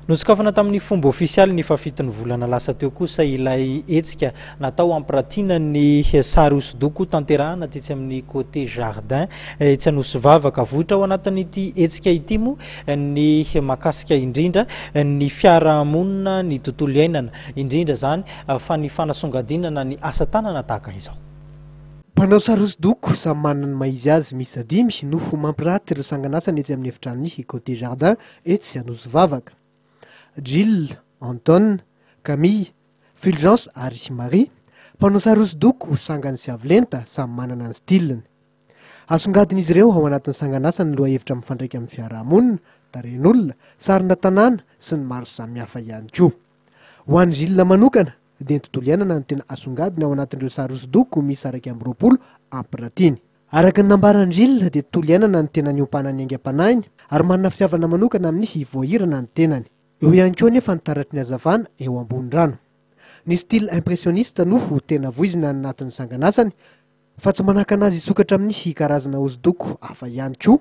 Nosokafana tamin'ny fomba ofisialy ny fahafiton'ny volana lasa teo kosa ilay hetsika natao hampiratiana ny sary hosodoko tanterahana tetsy amin'ny Côté Jardin etsy Anosivavaka. Vohitra ao anatin'ity hetsika ity moa ny mahakasika indrindra ny fiarahamonina, ny tontolo iainana, indrindra izany fa ny fanasongadinana ny asa tanana tahaka izao. Mpanao sary hosodoko samy manana ny maha izy azy miisa dimy no mampiraty ireo sanganasany etsy amin'ny efitranon'ny Côté Jardin etsy Anosivavaka. Gilles, Anton, Camille, Fulgence ary Marie, mpanao sary hosodoko sangany sy avo lenta, samy manana ny style-ny. Asongadin'izy ireo ao anatin'ny sanganasany ny lohahevitra mifandraika amin'ny fiarahamonina, tarehin'olona, sarina tanàna sy ny maro samihafa ihany koa. Ho an'i Gilles manokana dia ny tontolo iainana no tena asongadiny ao anatin'ireo sary hosodoko miisa 21 ampirantiany. Araka ny nambaran'i Gilles dia tontolo iainana no tena niompanan'ny aingam-panahiny ary manana fitiavana manokana amin'ny voahirana ny tenany. Eo ihany koa anefa ny taratry ny hazavana eo ambony rano. Ny style impressionniste no ho tena voizina any anatin'ny sanganasany fa tsy manakana azy hisokatra amin'ny karazana hosodoko hafa ihany koa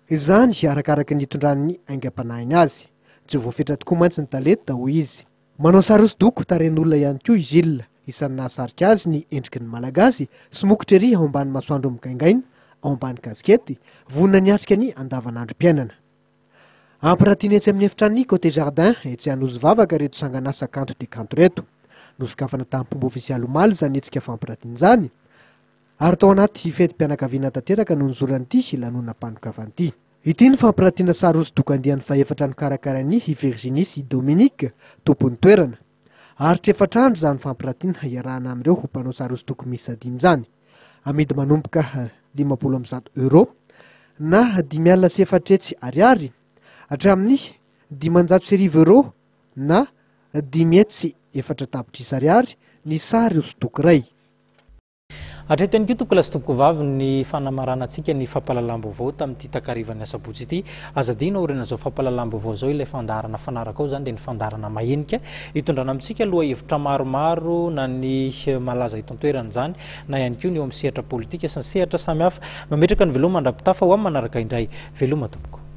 izany arakaraka ny hitondran'ny aingam-panahiny azy. Tsy voafetra tokoa mantsy ny talenta hoy izy. Manao sary hosodoko tarehin'olona ihany koa i Gilles. Isan'ny nahasarika azy ny endriky ny Malagasy, somokotra ery ao ambany masoandro migaingaina, ao ambany kasikety, vonona niatrika ny andavanandrom-piainana. Ampiratiana etsy amin'ny efitranon'ny Côté Jardin, etsy Anosivavaka ireto sangan'asa kanto dia kanto ireto. Nosokafana tamim-pomba ofisialy omaly izany hetsika fampiratiana izany, ary tao anaty fetim-pianakaviana tanteraka no nizoran'ity lanonam-panokafana ity. Ity ny fampiratiana sary hosodoko andiany fahefatra nokarakarain'i Virginie sy Dominique, tompon'ny toerana. Haharitra efatra andro izany fampiratiana iarahana amin'ireo mpanao sary hosodoko miisa dimy izany. Amidy manomboka 150 euros na 450 ariary hatramin'ny 1500 euros na 504 tapitrisa ariary ny sary hosodoko iray. Hatreto ihany koa tompokolahy sy tompokovavy ny fanamaranantsika ny fampahalalam-baovao tamin'ity takarivan'ny asabotsy ity. Aza adino aorian'izao fampahalalam-baovao izao ilay fandaharana fanaraka ao izany dia ny fandaharana mahenika hitondrana amintsika lohahevitra maromaro na ny malaza eto an-toerana izany na ihany koa ny eo amin'ny sehatra politika sy ny sehatra samihafa. Mametraka ny veloma mandra-pitafa ho amin'ny manaraka indray. Veloma tompoko.